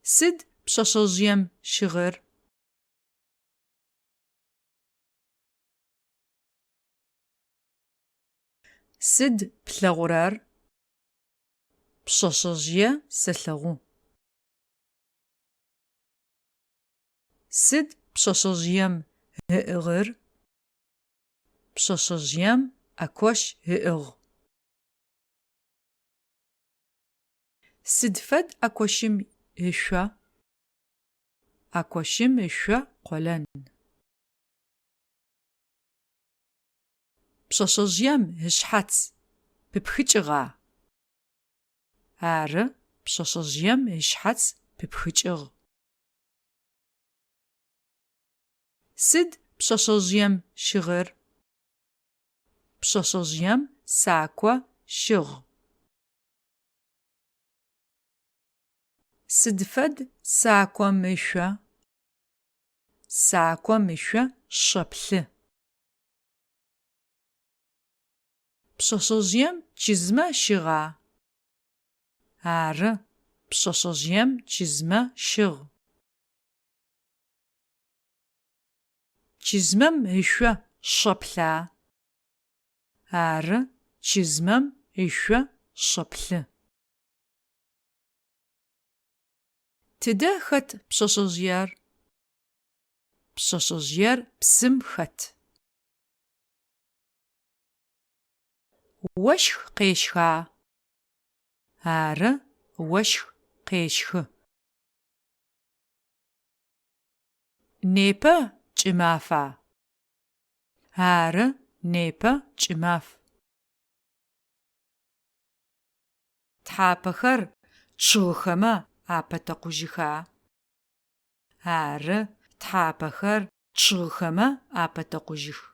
Сыд пшъэшъэжъыем щыгъыр? Сыд плъэгъурэр? Пшъэшъэжъые сэлъэгъу. Сыд пшъэшъэжъыем ыӏыгъыр? Пшъэшъэжъыем ӏэкощ ыӏыгъ. Сыд фэд ӏэкощым ышъо? ӏэкощым ышъо къолэн. Пшъэшъэжъыем ышъхьац пыпхыкӏыгъа? Ары, пшъэшъэжъыем ышъхьац пыпхыкӏыгъ. Сыд пшъэшъэжъыем щыгъыр? Пшъэшъэжъыем сако щыгъ. Сыд фэд саком ышъо? Саком ышъо шэплъы. Пшъэшъэжъыем чызмэ щыгъа? Ары, пшъэшъэжъыем чызмэ щыгъ. Чызмэм ышъо шэплъа? Ары, чызмэм ышъо шэплъы. Тыдэ хэт пшъэшъэжъыер? Пшъэшъэжъыер псым хэт. Ощх къещха? Ары, ощх къещхы. Непэ кӏымафа? Ары, непэ кӏымаф. Тхьапэхэр чъыгхэмэ апэтэкъужьыха? Ары, тхьапэхэр чъыгхэмэ апэтэкъужьых.